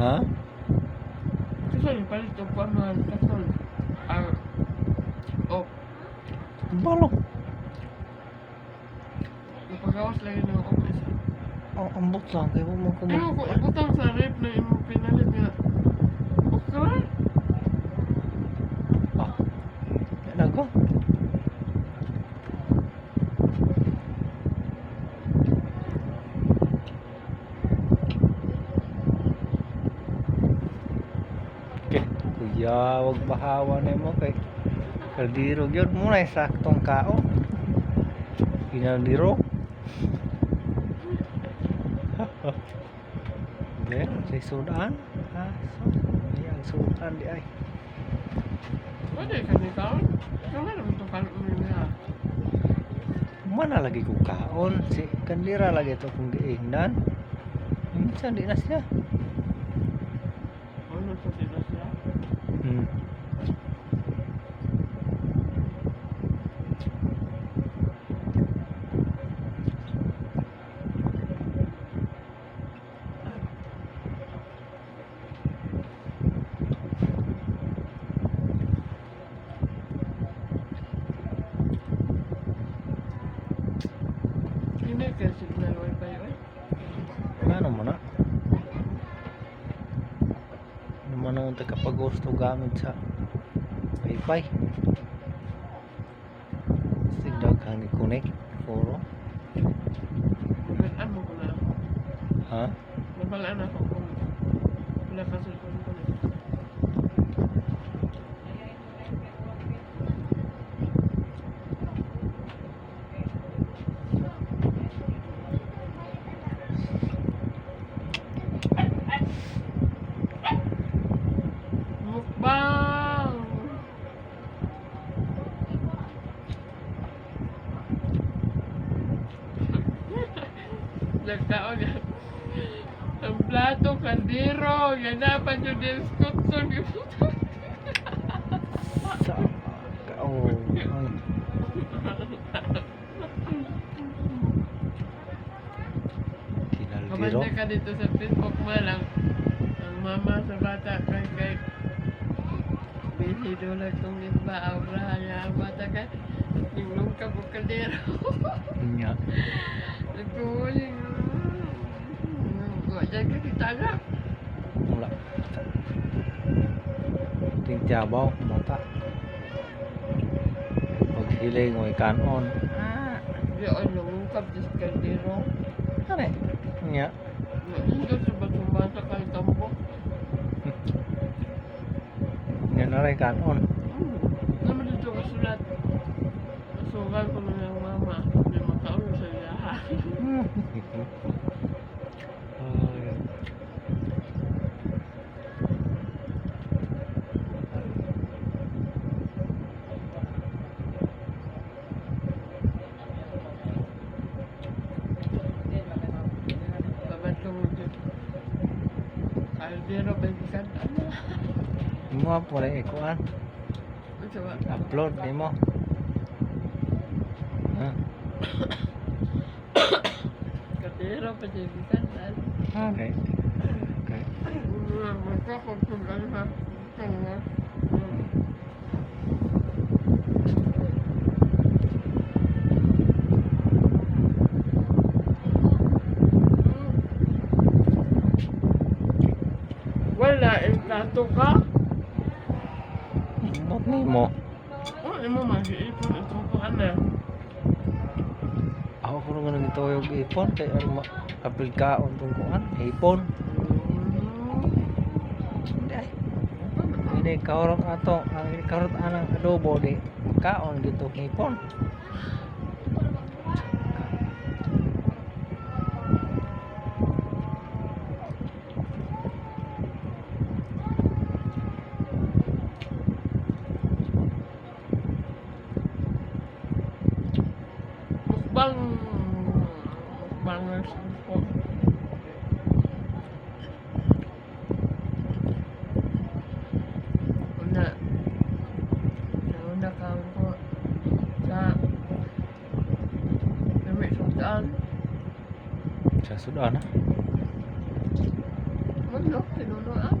Ha? Kasi palit og kuan mga kasol. Ah, oh, Balo. napagawas lagi ng office. Ang ambot lang kay mo Ano ko. ko ibutang sa rep na imong pinalit nga okra? Ah. Nago. Okay, kuya, wag bahawa na mo kay kaldero gyud mo na saktong kaon. Kinaldero. Okay, sa sudan. Ha, so, ay, ang sudan di ay. Pwede ka ni kaon? Kaya naman ito kaon mo niya. Mana lagi ko kaon si kandira lagi to kung giingnan. Minsan di na siya. Ano sa sila siya? Hindi ka signal wifi oy. Ano mo na? Ano man ang tagapagusto gamit sa wifi. Sigdag kang ni connect foro. Nabalaan mo ko na ako. Ha? Nabalaan ako kung wala ka cellphone ko na. Mukbang! Nagkaon yan. Ang plato, kaldero, ganapan yung diskutson. Sa oh, ay. Kinaldiro. Kamanda ka dito sa Facebook mo lang. Ang mama sa bata kay kay busy daw lang kung iba aura niya ang bata kay ninglong ka po kaldero. Nya. Nagkuhuling. Diyan ka kita na. Wala. Tingtiabaw, bata. Paghiling mo kanon. Ah, Di ako nangungkap sa kaldero. ano eh? Nya. Nandito sa basong-basa kay tambo. Nya na rin kanon. Naman dito kasulat. Nasugal ko na ng mama. May makaon sa iya. Ay. Babatlong mo dito. Kaldero, balikan. Ano? Mo po rin ikuan. Ano ba? Upload nimo. Ha? Kaldero, balikan. Okay. Okay. Magkakapag ha. Ano? Wala, engkanto ka. Bot nimo. Oh, imo mag-iipon ito ko ana. Ako ko nga nagituyog ipon kay ang apil kaon tong kuan, ipon. Hindi ay. Ini kaurot ato, ang ini kaurot anang adobo di kaon gito ipon. Mukbang mukbangers po. Una, nauna ka ko sa Lami Sultan. Sa sudan ah. Mo Manok, tinunuan.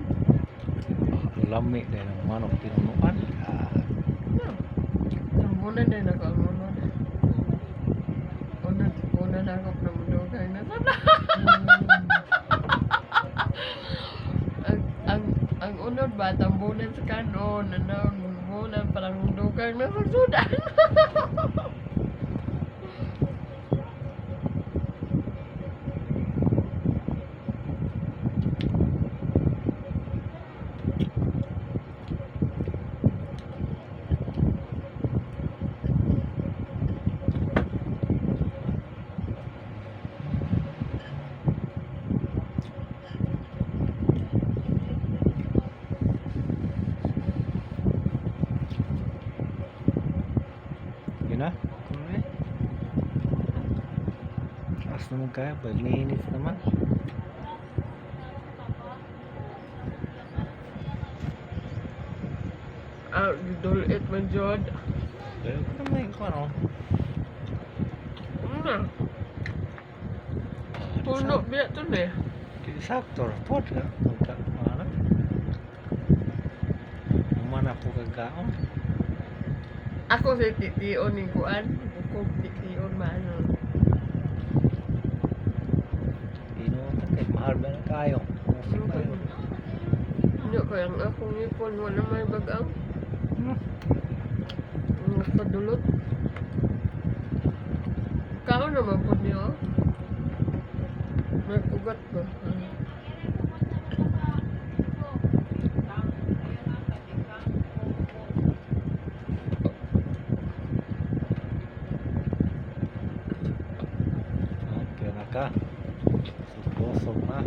Lami din ang manok tinunuan. Ah, No. Tambunan din ako ang unod. Unod, una na ako na mundugay na sana. Ang unod ba, tambunan sa kanon, ano, tambunan, parang mundugay na sa sudan. Yun na. Kung eh. As naman kaya, pag naman. Ah, gidulit man jud. Pero kung naman yung ano. Ano? Puno biya to ni. Sakto, pod ka. Pagka, ano? Umana po kagkaon. Ako sa titiyon ni kuan, bukog titiyon maano. Inuutan kay mahal ba na kayo? Musik ba yun? Hindi ko ang akong ipon, wala may bagang. Nakadulot. Kaon naman po niyo. May ugat ba? Okay na ka. Subosog na.